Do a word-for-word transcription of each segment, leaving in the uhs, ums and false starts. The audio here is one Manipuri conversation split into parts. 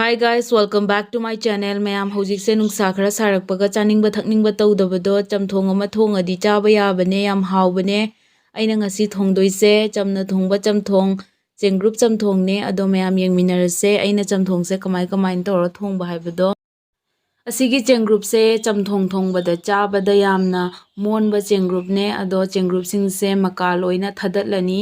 Hi guys, welcome back to my channel. ꯃꯌꯥꯝ, ꯍꯧꯖꯤꯛꯁꯦ ꯅꯨꯡꯁꯥ ꯈꯔ ꯁꯥꯔꯛꯄꯒ ꯆꯥꯅꯤꯡꯕ ꯊꯛꯅꯤꯡꯕ ꯇꯧꯗꯕꯗꯣ, ꯆꯝꯊꯣꯡ ꯑꯃ ꯊꯣꯡꯉꯗꯤ ꯆꯥꯕ ꯌꯥꯕꯅꯦ, ꯌꯥꯝ ꯍꯥꯎꯕꯅꯦ꯫ ꯑꯩꯅ ꯉꯁꯤ ꯊꯣꯡꯗꯣꯏꯁꯦ ꯆꯝꯅ ꯊꯣꯡꯕ ꯆꯝꯊꯣꯡ, ꯆꯦꯡꯒ꯭ꯔꯨꯞ ꯆꯝꯊꯣꯡꯅꯦ꯫ ꯑꯗꯣ ꯃꯌꯥꯝ ꯌꯦꯡꯃꯤꯟꯅꯔꯁꯦ ꯑꯩꯅ ꯆꯝꯊꯣꯡꯁꯦ ꯀꯃꯥꯏ ꯀꯃꯥꯏꯅ ꯇꯧꯔ ꯊꯣꯡꯕ ꯍꯥꯏꯕꯗꯣ꯫ ꯑꯁꯤꯒꯤ ꯆꯦꯡꯒ꯭ꯔꯨꯞꯁꯦ ꯆꯝꯊꯣꯡ ꯊꯣꯡꯕꯗ ꯆꯥꯕꯗ ꯌꯥꯝꯅ ꯃꯣꯟꯕ ꯆꯦꯡꯒ꯭ꯔꯨꯞꯅꯦ꯫ ꯑꯗꯣ ꯆꯦꯡꯒ꯭ꯔꯨꯞꯁꯤꯡꯁꯦ ꯃꯀꯥ ꯂꯣꯏꯅ ꯊꯗꯠꯂꯅꯤ꯫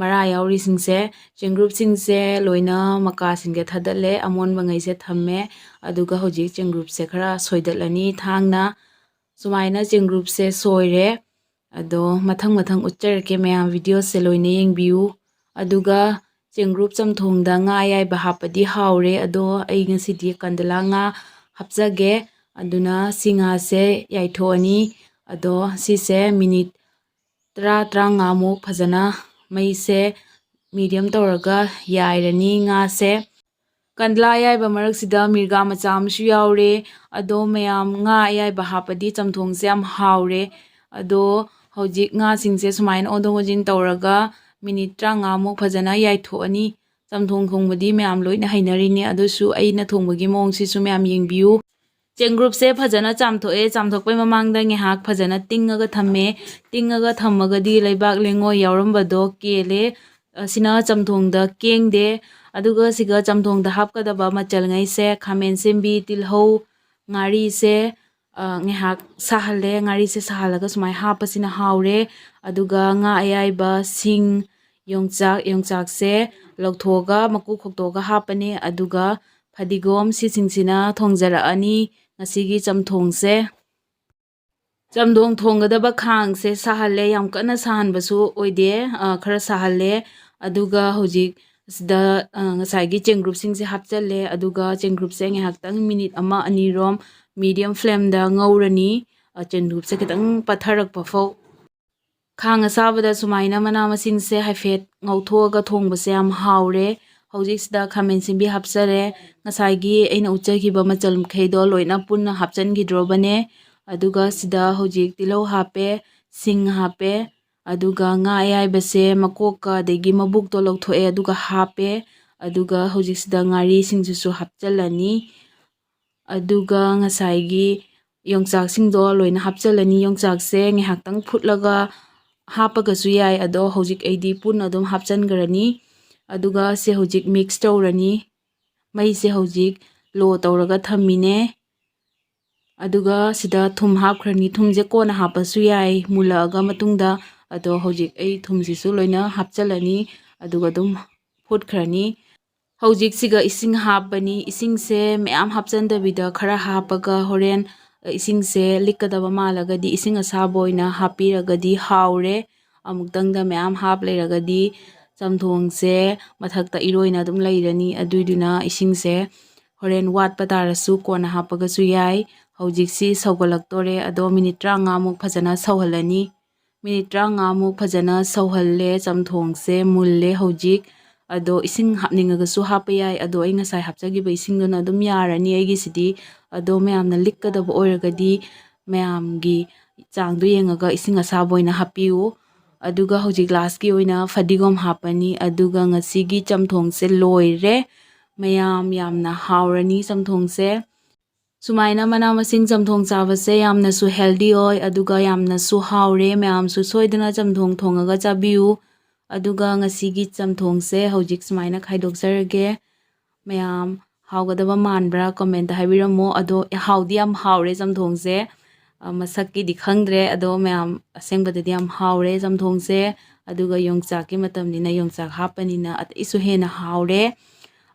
ꯃꯔꯥ ꯌꯥꯎꯔꯤꯁꯤꯡꯁꯦ, ꯆꯦꯡꯒ꯭ꯔꯨꯞꯁꯤꯡꯁꯦ ꯂꯣꯏꯅ ꯃꯀꯥꯁꯤꯡꯁꯦ ꯊꯗꯠꯂꯦ, ꯑꯃꯣꯟꯕꯉꯩꯁꯦ ꯊꯝꯃꯦ꯫ ꯑꯗꯨꯒ ꯍꯧꯖꯤꯛ ꯆꯦꯡꯒ꯭ꯔꯨꯞꯁꯦ ꯈꯔ ꯁꯣꯏꯗꯠꯂꯅꯤ ꯊꯥꯡꯅ꯫ ꯁꯨꯃꯥꯏꯅ ꯆꯦꯡꯒ꯭ꯔꯨꯞꯁꯦ ꯁꯣꯏꯔꯦ꯫ ꯑꯗꯣ ꯃꯊꯪ ꯃꯊꯪ ꯎꯠꯆꯔꯛꯀꯦ ꯃꯌꯥꯝ, ꯚꯤꯗꯤꯑꯣꯁꯦ ꯂꯣꯏꯅ ꯌꯦꯡꯕꯤꯌꯨ꯫ ꯑꯗꯨꯒ ꯆꯦꯡꯒ꯭ꯔꯨꯞ ꯆꯝꯊꯣꯡꯗ ꯉꯥ ꯑꯌꯥꯏꯕ ꯍꯥꯞꯄꯗꯤ ꯍꯥꯎꯔꯦ꯫ ꯑꯗꯣ ꯑꯩ ꯉꯁꯤꯗꯤ ꯀꯟꯗꯂꯥ ꯉꯥ ꯍꯥꯞꯆꯒꯦ꯫ ꯑꯗꯨꯅ ꯁꯤ ꯉꯥꯁꯦ ꯌꯥꯏꯊꯣꯛꯑꯅꯤ꯫ ꯑꯗꯣ ꯁꯤꯁꯦ ꯃꯤꯅꯤꯠ ꯇꯔꯥ, ꯇꯔꯥꯃꯉꯥꯃꯨꯛ ꯐꯖꯅ ꯃꯩꯁꯦ ꯃꯤꯗꯤꯌꯝ ꯇꯧꯔꯒ ꯌꯥꯏꯔꯅꯤ ꯉꯥꯁꯦ꯫ ꯀꯟꯗꯂꯥ ꯑꯌꯥꯏꯕ ꯃꯔꯛꯁꯤꯗ ꯃꯤꯔꯒꯥ ꯃꯆꯥ ꯑꯃꯁꯨ ꯌꯥꯎꯔꯦ꯫ ꯑꯗꯣ ꯃꯌꯥꯝ, ꯉꯥ ꯑꯌꯥꯏꯕ ꯍꯥꯞꯄꯗꯤ ꯆꯝꯊꯣꯡꯁꯦ ꯌꯥꯝ ꯍꯥꯎꯔꯦ꯫ ꯑꯗꯣ ꯍꯧꯖꯤꯛ ꯉꯥꯁꯤꯡꯁꯦ ꯁꯨꯃꯥꯏꯅ ꯑꯣꯟꯊꯣꯛ ꯑꯣꯟꯁꯤꯟ ꯇꯧꯔꯒ ꯃꯤꯅꯤꯠ ꯇꯔꯥꯃꯉꯥꯃꯨꯛ ꯐꯖꯅ ꯌꯥꯏꯊꯣꯛꯑꯅꯤ꯫ ꯆꯝꯊꯣꯡ ꯊꯣꯡꯕꯗꯤ ꯃꯌꯥꯝ ꯂꯣꯏꯅ ꯍꯩꯅꯔꯤꯅꯦ, ꯑꯗꯨꯁꯨ ꯑꯩꯅ ꯊꯣꯡꯕꯒꯤ ꯃꯑꯣꯡꯁꯤꯁꯨ ꯃꯌꯥꯝ ꯌꯦꯡꯕꯤꯌꯨ꯫ ꯆꯦꯡꯒ꯭ꯔꯨꯞꯁꯦ ꯐꯖꯅ ꯆꯥꯝꯊꯣꯛꯑꯦ꯫ ꯆꯥꯝꯊꯣꯛꯄꯩ ꯃꯃꯥꯡꯗ ꯉꯥꯏꯍꯥꯛ ꯐꯖꯅ ꯇꯤꯡꯉꯒ ꯊꯝꯃꯦ꯫ ꯇꯤꯡꯉꯒ ꯊꯝꯃꯒꯗꯤ ꯂꯩꯕꯥꯛ ꯂꯩꯉꯣꯏ ꯌꯥꯎꯔꯝꯕꯗꯣ ꯀꯦꯜꯂꯦ꯫ ꯑꯁꯤꯅ ꯆꯝꯊꯣꯡꯗ ꯀꯦꯡꯗꯦ꯫ ꯑꯗꯨꯒ ꯁꯤꯒ ꯆꯝꯊꯣꯡꯗ ꯍꯥꯞꯀꯗꯕ ꯃꯆꯜꯉꯩꯁꯦ, ꯈꯥꯃꯦꯟ ꯑꯁꯤꯟꯕꯤ, ꯇꯤꯜꯍꯧ, ꯉꯥꯔꯤꯁꯦ, ꯑ, ꯉꯥꯏꯍꯥꯛ ꯁꯥꯍꯜꯂꯦ꯫ ꯉꯥꯔꯤꯁꯦ ꯁꯥꯍꯜꯂꯒ ꯁꯨꯃꯥꯏꯅ ꯍꯥꯞꯄꯁꯤꯅ ꯍꯥꯎꯔꯦ꯫ ꯑꯗꯨꯒ ꯉꯥ ꯑꯌꯥꯏꯕ, ꯁꯤꯡ, ꯌꯣꯡꯆꯥꯛ, ꯌꯣꯡꯆꯥꯛꯁꯦ ꯂꯧꯊꯣꯛꯑꯒ ꯃꯀꯨ ꯈꯣꯛꯇꯣꯛꯑꯒ ꯍꯥꯞꯄꯅꯤ꯫ ꯑꯗꯨꯒ ꯐꯗꯤꯒꯣꯝ, ꯁꯤꯁꯤꯡꯁꯤꯅ ꯊꯣꯡꯖꯔꯛꯑꯅꯤ ꯉꯁꯤꯒꯤ ꯆꯝꯊꯣꯡꯁꯦ꯫ ꯆꯝꯊꯣꯡ ꯊꯣꯡꯒꯗꯕ ꯈꯥꯡꯁꯦ ꯁꯥꯍꯜꯂꯦ, ꯌꯥꯝ ꯀꯟꯅ ꯁꯥꯍꯟꯕꯁꯨ ꯑꯣꯏꯗꯦ, ꯑ, ꯈꯔ ꯁꯥꯍꯜꯂꯦ꯫ ꯑꯗꯨꯒ ꯍꯧꯖꯤꯛ ꯁꯤꯗ, ꯑ, ꯉꯁꯥꯏꯒꯤ ꯆꯦꯡꯒ꯭ꯔꯨꯞꯁꯤꯡꯁꯦ ꯍꯥꯞꯆꯜꯂꯦ꯫ ꯑꯗꯨꯒ ꯆꯦꯡꯒ꯭ꯔꯨꯞꯁꯦ ꯉꯥꯏꯍꯥꯛꯇꯪ ꯃꯤꯅꯤꯠ ꯑꯃ ꯑꯅꯤꯔꯣꯝ ꯃꯤꯗꯤꯌꯝ ꯐ꯭ꯂꯦꯝꯗ ꯉꯧꯔꯅꯤ, ꯑ, ꯆꯦꯡꯒ꯭ꯔꯨꯞꯁꯦ ꯈꯤꯇꯪ ꯄꯠꯊꯔꯛꯄ ꯐꯥꯎ꯫ ꯈꯥꯡ ꯑꯁꯥꯕꯗ ꯁꯨꯃꯥꯏꯅ ꯃꯅꯥ ꯃꯁꯤꯡꯁꯦ ꯍꯥꯏꯐꯦꯠ ꯉꯧꯊꯣꯛꯑꯒ ꯊꯣꯡꯕꯁꯦ ꯌꯥꯝ ꯍꯥꯎꯔꯦ꯫ ꯍꯧꯖꯤꯛꯁꯤꯗ ꯈꯥꯃꯦꯟ ꯑꯁꯤꯟꯕꯤ ꯍꯥꯞꯆꯔꯦ꯫ ꯉꯁꯥꯏꯒꯤ ꯑꯩꯅ ꯎꯠꯆꯈꯤꯕ ꯃꯆꯜ ꯃꯈꯩꯗꯣ ꯂꯣꯏꯅ ꯄꯨꯟꯅ ꯍꯥꯞꯆꯤꯟꯈꯤꯗ꯭ꯔꯣꯕꯅꯦ꯫ ꯑꯗꯨꯒ ꯁꯤꯗ ꯍꯧꯖꯤꯛ ꯇꯤꯜꯍꯧ ꯍꯥꯞꯄꯦ, ꯁꯤꯡ ꯍꯥꯞꯄꯦ, ꯑꯗꯨꯒ ꯉꯥ ꯑꯌꯥꯏꯕꯁꯦ ꯃꯀꯣꯛꯀ ꯑꯗꯒꯤ ꯃꯕꯨꯛꯇꯣ ꯂꯧꯊꯣꯛꯑꯦ, ꯑꯗꯨꯒ ꯍꯥꯞꯄꯦ꯫ ꯑꯗꯨꯒ ꯍꯧꯖꯤꯛꯁꯤꯗ ꯉꯥꯔꯤꯁꯤꯡꯁꯤꯁꯨ ꯍꯥꯞꯆꯤꯜꯂꯅꯤ꯫ ꯑꯗꯨꯒ ꯉꯁꯥꯏꯒꯤ ꯌꯣꯡꯆꯥꯛꯁꯤꯡꯗꯣ ꯂꯣꯏꯅ ꯍꯥꯞꯆꯤꯜꯂꯅꯤ꯫ ꯌꯣꯡꯆꯥꯛꯁꯦ ꯉꯥꯏꯍꯥꯛꯇꯪ ꯐꯨꯠꯂꯒ ꯍꯥꯞꯄꯒꯁꯨ ꯌꯥꯏ, ꯑꯗꯣ ꯍꯧꯖꯤꯛ ꯑꯩꯗꯤ ꯄꯨꯟꯅ ꯑꯗꯨꯝ ꯍꯥꯞꯆꯤꯟꯈ꯭ꯔꯅꯤ꯫ ꯑꯗꯨꯒ ꯁꯦ ꯍꯧꯖꯤꯛ mix ꯇꯧꯔꯅꯤ꯫ ꯃꯩꯁꯦ ꯍꯧꯖꯤꯛ low ꯇꯧꯔꯒ ꯊꯝꯃꯤꯅꯦ꯫ ꯑꯗꯨꯒ ꯁꯤꯗ ꯊꯨꯝ ꯍꯥꯞꯈ꯭ꯔꯅꯤ꯫ ꯊꯨꯝꯁꯦ ꯀꯣꯟꯅ ꯍꯥꯞꯄꯁꯨ ꯌꯥꯏ, ꯃꯨꯜꯂꯛꯑꯒ ꯃꯇꯨꯡꯗ꯫ ꯑꯗꯣ ꯍꯧꯖꯤꯛ ꯑꯩ ꯊꯨꯝꯁꯤꯁꯨ ꯂꯣꯏꯅ ꯍꯥꯞꯆꯤꯜꯂꯅꯤ, ꯑꯗꯨꯒ ꯑꯗꯨꯝ ꯐꯨꯠꯈ꯭ꯔꯅꯤ꯫ ꯍꯧꯖꯤꯛꯁꯤꯒ ꯏꯁꯤꯡ ꯍꯥꯞꯄꯅꯤ꯫ ꯏꯁꯤꯡꯁꯦ ꯃꯌꯥꯝ ꯍꯥꯞꯆꯟꯗꯕꯤꯗ ꯈꯔ ꯍꯥꯞꯄꯒ ꯍꯣꯔꯦꯟ ꯏꯁꯤꯡꯁꯦ ꯂꯤꯛꯀꯗꯕ ꯃꯥꯜꯂꯒꯗꯤ ꯏꯁꯤꯡ ꯑꯁꯥꯕ ꯑꯣꯏꯅ ꯍꯥꯞꯄꯤꯔꯒꯗꯤ ꯍꯥꯎꯔꯦ꯫ ꯑꯃꯨꯛꯇꯪꯗ ꯃꯌꯥꯝ ꯍꯥꯞ ꯂꯩꯔꯒꯗꯤ ꯆꯝꯊꯣꯡꯁꯦ ꯃꯊꯛꯇ ꯏꯔꯣꯏꯅ ꯑꯗꯨꯝ ꯂꯩꯔꯅꯤ꯫ ꯑꯗꯨꯏꯗꯨꯅ ꯏꯁꯤꯡꯁꯦ ꯍꯣꯔꯦꯟ ꯋꯥꯠꯄ ꯇꯥꯔꯁꯨ ꯀꯣꯟꯅ ꯍꯥꯞꯄꯒꯁꯨ ꯌꯥꯏ꯫ ꯍꯧꯖꯤꯛꯁꯤ ꯁꯧꯒꯠꯂꯛꯇꯣꯔꯦ꯫ ꯑꯗꯣ ꯃꯤꯅꯤꯠ ꯇꯔꯥꯃꯉꯥꯃꯨꯛ ꯐꯖꯅ ꯁꯧꯍꯜꯂꯅꯤ꯫ ꯃꯤꯅꯤꯠ ꯇꯔꯥꯃꯉꯥꯃꯨꯛ ꯐꯖꯅ ꯁꯧꯍꯜꯂꯦ꯫ ꯆꯝꯊꯣꯡꯁꯦ ꯃꯨꯜꯂꯦ ꯍꯧꯖꯤꯛ꯫ ꯑꯗꯣ ꯏꯁꯤꯡ ꯍꯥꯞꯅꯤꯡꯉꯒꯁꯨ ꯍꯥꯞꯄ ꯌꯥꯏ, ꯑꯗꯣ ꯑꯩ ꯉꯁꯥꯏ ꯍꯥꯞꯆꯈꯤꯕ ꯏꯁꯤꯡꯗꯨꯅ ꯑꯗꯨꯝ ꯌꯥꯔꯅꯤ ꯑꯩꯒꯤꯁꯤꯗꯤ꯫ ꯑꯗꯣ ꯃꯌꯥꯝꯅ ꯂꯤꯛꯀꯗꯕ ꯑꯣꯏꯔꯒꯗꯤ ꯃꯌꯥꯝꯒꯤ ꯆꯥꯡꯗꯣ ꯌꯦꯡꯉꯒ ꯏꯁꯤꯡ ꯑꯁꯥꯕ ꯑꯣꯏꯅ ꯍꯥꯞꯄꯤꯌꯨ꯫ ꯑꯗꯨꯒ ꯍꯧꯖꯤꯛ lastꯀꯤ ꯑꯣꯏꯅ ꯐꯗꯤꯒꯣꯝ ꯍꯥꯞꯄꯅꯤ꯫ ꯑꯗꯨꯒ ꯉꯁꯤꯒꯤ ꯆꯝꯊꯣꯡꯁꯦ ꯂꯣꯏꯔꯦ꯫ ꯃꯌꯥꯝ ꯌꯥꯝꯅ ꯍꯥꯎꯔꯅꯤ ꯆꯝꯊꯣꯡꯁꯦ꯫ ꯁꯨꯃꯥꯏꯅ ꯃꯅꯥ ꯃꯁꯤꯡ ꯆꯝꯊꯣꯡ ꯆꯥꯕꯁꯦ ꯌꯥꯝꯅꯁꯨ healthy ꯑꯣꯏ, ꯑꯗꯨꯒ ꯌꯥꯝꯅꯁꯨ ꯍꯥꯎꯔꯦ꯫ ꯃꯌꯥꯝꯁꯨ ꯁꯣꯏꯗꯅ ꯆꯝꯊꯣꯡ ꯊꯣꯡꯉꯒ ꯆꯥꯕꯤꯌꯨ꯫ ꯑꯗꯨꯒ ꯉꯁꯤꯒꯤ ꯆꯝꯊꯣꯡꯁꯦ ꯍꯧꯖꯤꯛ ꯁꯨꯃꯥꯏꯅ ꯈꯥꯏꯗꯣꯛꯆꯔꯒꯦ꯫ ꯃꯌꯥꯝ ꯍꯥꯎꯒꯗꯕ ꯃꯥꯟꯕ꯭ꯔꯥ? Commentꯇ ꯍꯥꯏꯕꯤꯔꯝꯃꯣ꯫ ꯑꯗꯣ ꯍꯥꯎꯗꯤ ꯌꯥꯝ ꯍꯥꯎꯔꯦ ꯆꯝꯊꯣꯡꯁꯦ꯫ ꯑ, ꯃꯁꯛꯀꯤꯗꯤ ꯈꯪꯗ꯭ꯔꯦ, ꯑꯗꯣ ꯃꯌꯥꯝ ꯑꯁꯦꯡꯕꯗꯗꯤ ꯌꯥꯝ ꯍꯥꯎꯔꯦ ꯆꯝꯊꯣꯡꯁꯦ꯫ ꯑꯗꯨꯒ ꯌꯣꯡꯆꯥꯛꯀꯤ ꯃꯇꯝꯅꯤꯅ ꯌꯣꯡꯆꯥꯛ ꯍꯥꯞꯄꯅꯤꯅ ꯑꯇꯩꯁꯨ ꯍꯦꯟꯅ ꯍꯥꯎꯔꯦ꯫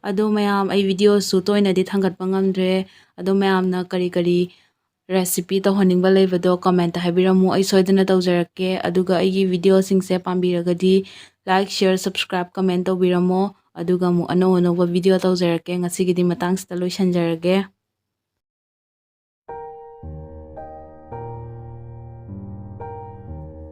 ꯑꯗꯣ ꯃꯌꯥꯝ, ꯑꯩ videoꯁꯨ ꯇꯣꯏꯅꯗꯤ ꯊꯥꯡꯒꯠꯄ ꯉꯝꯗ꯭ꯔꯦ꯫ ꯑꯗꯣ ꯃꯌꯥꯝꯅ ꯀꯔꯤ ꯀꯔꯤ recipe ꯇꯧꯍꯟꯅꯤꯡꯕ ꯂꯩꯕꯗꯣ commentꯇ ꯍꯥꯏꯕꯤꯔꯝꯃꯨ, ꯑꯩ ꯁꯣꯏꯗꯅ ꯇꯧꯖꯔꯛꯀꯦ꯫ ꯑꯗꯨꯒ ꯑꯩꯒꯤ videoꯁꯤꯡꯁꯦ ꯄꯥꯝꯕꯤꯔꯒꯗꯤ like, share, subscribe, comment ꯇꯧꯕꯤꯔꯝꯃꯣ꯫ ꯑꯗꯨꯒ ꯑꯃꯨꯛ ꯑꯅꯧ ꯑꯅꯧꯕ video ꯇꯧꯖꯔꯛꯀꯦ꯫ ꯉꯁꯤꯒꯤꯗꯤ ꯃꯇꯥꯡꯁꯤꯗ ꯂꯣꯏꯁꯤꯟꯖꯔꯒꯦ꯫